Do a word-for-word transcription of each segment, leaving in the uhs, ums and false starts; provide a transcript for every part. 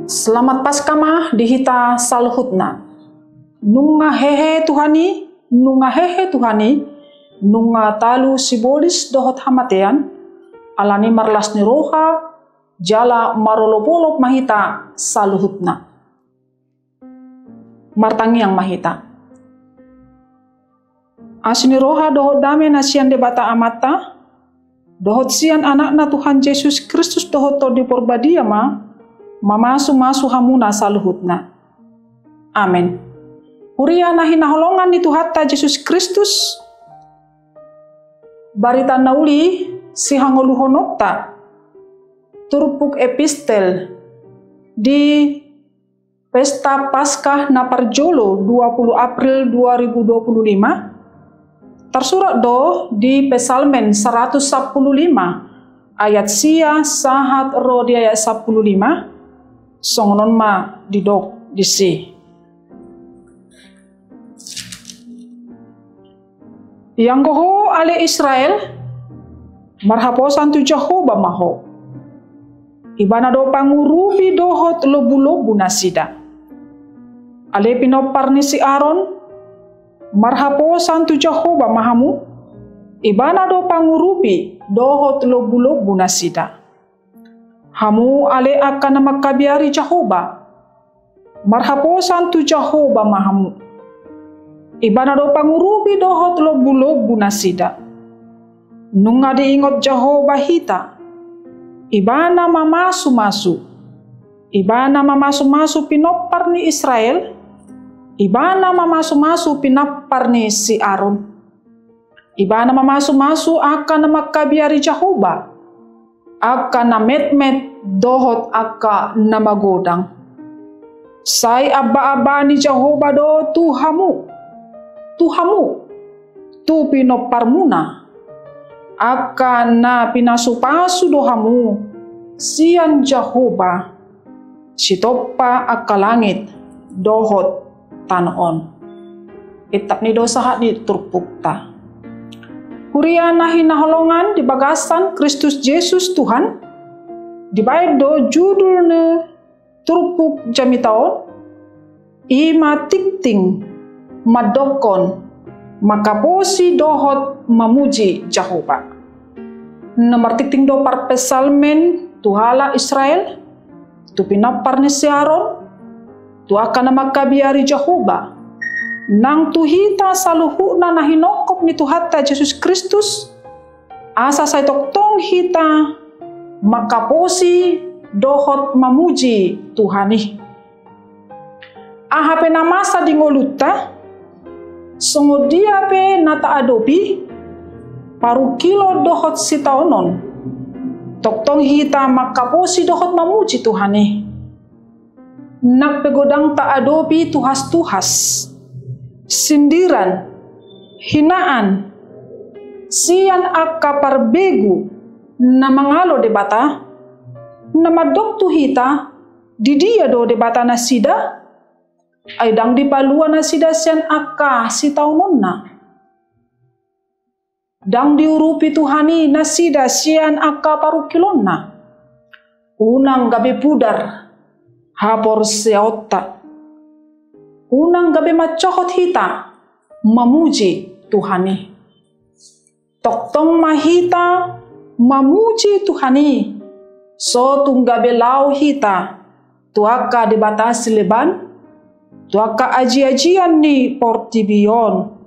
Selamat Paskah ma di hita saluhutna. Nunga hehe Tuhan i, nunga hehe Tuhan i, nunga talu sibolis dohot hamatean, alani marlas ni roha, jala marolopolop ma hita saluhutna. Martangiang ma hita. Asi ni roha dohot dame na sian Debata Amanta, dohot sian Anakna Tuhan Jesus Kristus dohot Tondi Porbadia ma, mamasumasu hamuna saluhutna. Amen. Huria na hinaholongan ni Tuhanta Jesus Kristus, barita na uli sihangoluhononta, turpuk epistel di Pesta Paskah na parjolo dua puluh April dua ribu dua puluh lima, tarsurat do di Psalmen saratus sampulu lima ayat sia sahat ro di ayat sampulu lima, songon on ma didok disi. Ianggo ho ale Israel, marhaposan tu Jahowa ma ho. Ibana do pangurupi dohot lombulombu nasida. Ale pinompar ni si Aron, marhaposan tu Jahowa ma hamu. Ibana do pangurupi dohot lombulombu nasida. Hamu ale angka na mangkabiari Jahowa, marhaposan tu Jahowa ma hamu. Ibana do pangurupi dohot lombulombu nasida. Nunga diingot Jahowa hita. Ibana mamasumasu. Ibana mamasumasu pinompar ni Israel. Ibana mamasumasu pinompar ni si Aron. Ibana mamasumasu angka na mangkabiari Jahowa, angka na metmet dohot angka na magodang. Sai ambaamba ni Jahowa do tu hamu, tu hamu, tu pinomparmuna, angka na pinasupasu do hamu sian Jahowa, sitompa angka langit dohot tano on. Itap ni do sahat ni turpukta. Huria na hinaholongan di bagasan Kristus Jesus Tuhan, dibaen do judul ni turpuk jamita on, i ma tingting mandokkon mangkaposi dohot mamuji Jahowa. Na martingting do parpsalmen tu halak Israel, tu pinompar ni si Aron, tu angka na mangkabiari Jahowa, nang tu hita saluhutna na hinongkop ni Tuhanta Jesus Kristus, asa sai tongtong hita mangkaposi dohot mamuji Tuhan i. Aha pe na masa di ngolunta, songon dia pe na taadopi, parungkilon dohot sitaonon, tongtong hita mangkaposi dohot mamuji Tuhan i. Nang pe godang taadopi tuhas-tuhas, sindiran, hinaan, sian angka parbegu na mangalo Debata, na mandok tu hita, di dia do Debata nasida? Ai ndang dipalua nasida sian angka sitaononna. Ndang diurupi Tuhan i nasida sian angka parungkilonna. Unang gabe pudar haporseaonta. Unang gabe mansohot hita mamuji Tuhan i. Tongtong ma hita mamuji Tuhan i, so tung gabe laho hita tu angka debata sileban, tu angka ajiajian ni portibi on.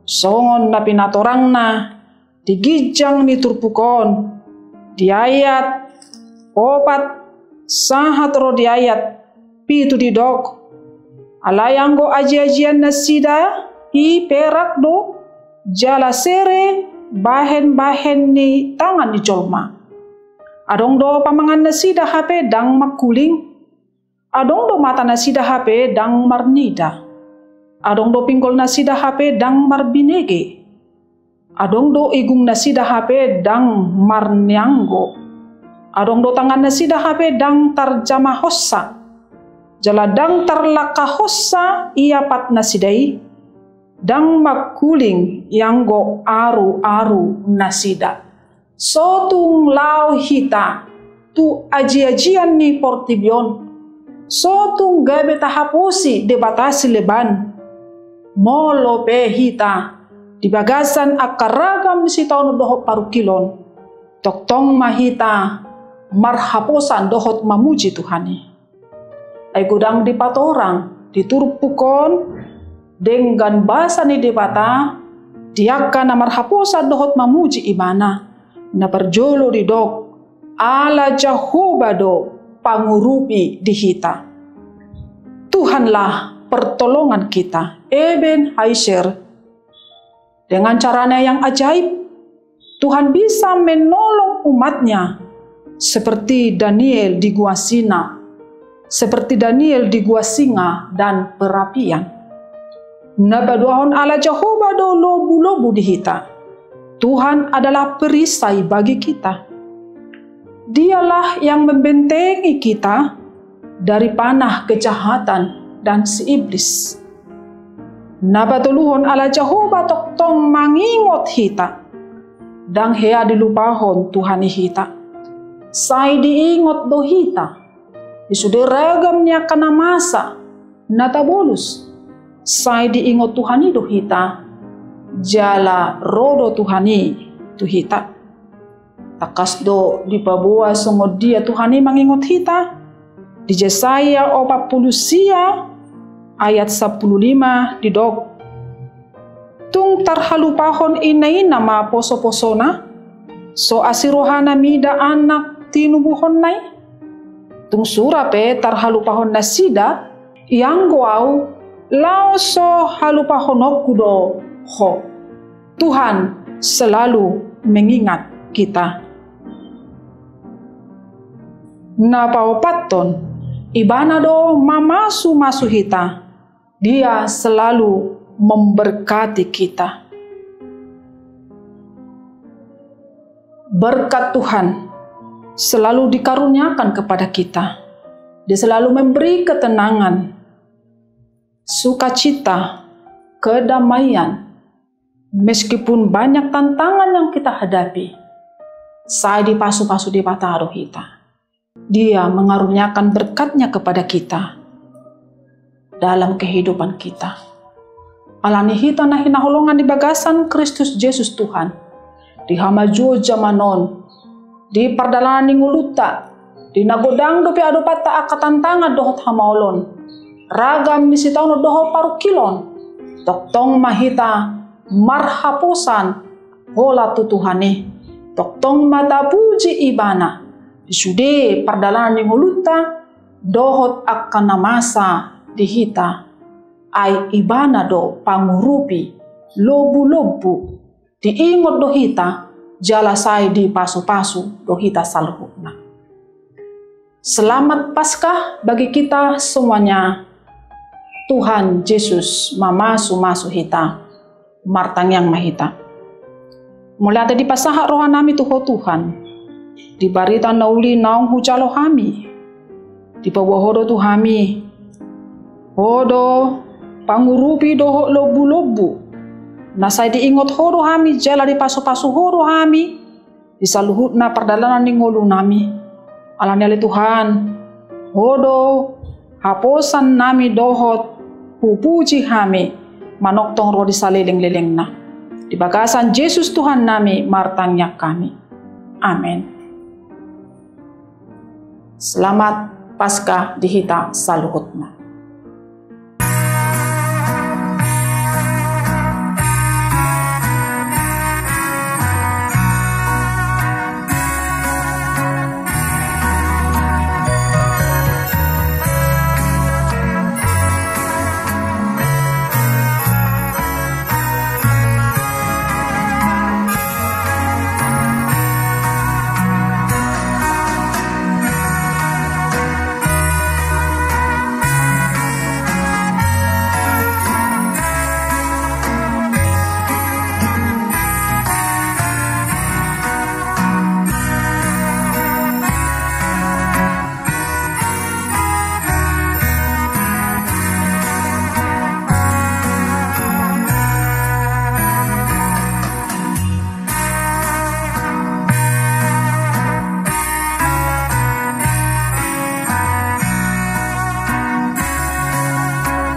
Songon na pinatorangna di ginjang ni turpuk on, di ayat opat sahat ro di ayat pitu didok, alai anggo ajiajian nasida i perak do, jala sere bahenbahen ni tangan ni jolma. Adong do pamangan nasida hape ndang mangkuling. Adong do mata nasida hape ndang marnida. Adong do pinggol nasida hape ndang marbinege. Adong do igung nasida hape ndang marnianggo. Adong do tangan nasida hape ndang tarjamahonsa. Jala ndang tarlangkahonsa iapat nasida i. Ndang mangkuling ianggo aruaru nasida. So tung laho hita tu ajiajian ni portibi on, So tung gabe tahaposi Debata sileban, molo pe hita di bagasan angka ragam ni sitaonon dohot parungkilon, tongtong ma hita marhaposan dohot mamuji Tuhan i. Ai godang dipatorang di turpuk on denggan basa ni Debata di angka na marhaposan dohot mamuji Ibana. Na parjolo didok, ala Jahowa do pangurupi di hita. Tuhanlah pertolongan kita. Eben Haezer. Dengan caranya yang ajaib, Tuhan bisa menolong umatnya, seperti Daniel di gua singa, seperti Daniel di gua singa dan perapian. Na paduahon, ala Jahowa do lobu-lobu di hita. Tuhan adalah perisai bagi kita. Dialah yang membentengi kita dari panah kejahatan dan si iblis. Na patoluhon, ala Jahowa tongtong mangingot hita. Ndang hea dilupahon Tuhan i hita. Sai diingot do hita di sude ragam ni angka na masa na tabolus. Sai diingot Tuhan i do hita, jala ro do Tuhan i tu hita. Tangkas do dipaboa songon dia Tuhan i mangingot hita. Di Jesaya opat pulu sia ayat sampulu lima didok, tung tarhalupahon ina-ina ma poso-posona, so asi rohana mida anak tinubuhonna i? Tung sura pe tarhalupahon nasida, ianggo Ahu, laos so halupahononku do ho. Tuhan selalu mengingat kita. Na paopathon, Ibana do mamasu-masu hita. Dia selalu memberkati kita. Berkat Tuhan selalu dikaruniakan kepada kita. Dia selalu memberi ketenangan, sukacita, kedamaian. Meskipun banyak tantangan yang kita hadapi, sai dipasu-pasu Debata do hita. Dia mengaruniakan berkat-Nya kepada kita dalam kehidupan kita. Alani hita na hinaholongan di bagasan Kristus Jesus Tuhan, di hamajuon jaman on, di pardalanan ni ngolunta, di na godang dope adopanta angka tantangan dohot hamaolon, ragam ni sitaonon dohot parungkilon, tongtong ma hita marhaposan holan tu Tuhan i. Tongtong ma tapuji Ibana di sude pardalanan ni ngolunta dohot angka na masa di hita. Ai Ibana do pangurupi, lobu-lobu, diingot do hita, jala sai dipasu-pasu do hita saluhutna. Selamat Paskah bagi kita semuanya. Tuhan Jesus mamasu-masu hita. Martangiang ma hita. Mauliate dipasahat rohanami tu Ho Tuhan, di barita na uli naung hujalo hami. Dipaboa Ho do tu hami. Ho do pangurupi dohot lobu-lobu. Na sai diingot Ho do hami, jala dipasu-pasu Ho do hami di saluhutna pardalanan ni ngolunami. Alani ale Tuhan, Ho do haposannami dohot hupuji hami manongtong ro di saleleng-lelengna. Di bagasan Jesus Tuhannami martangiang hami. Amen. Selamat Paskah di hita saluhutna.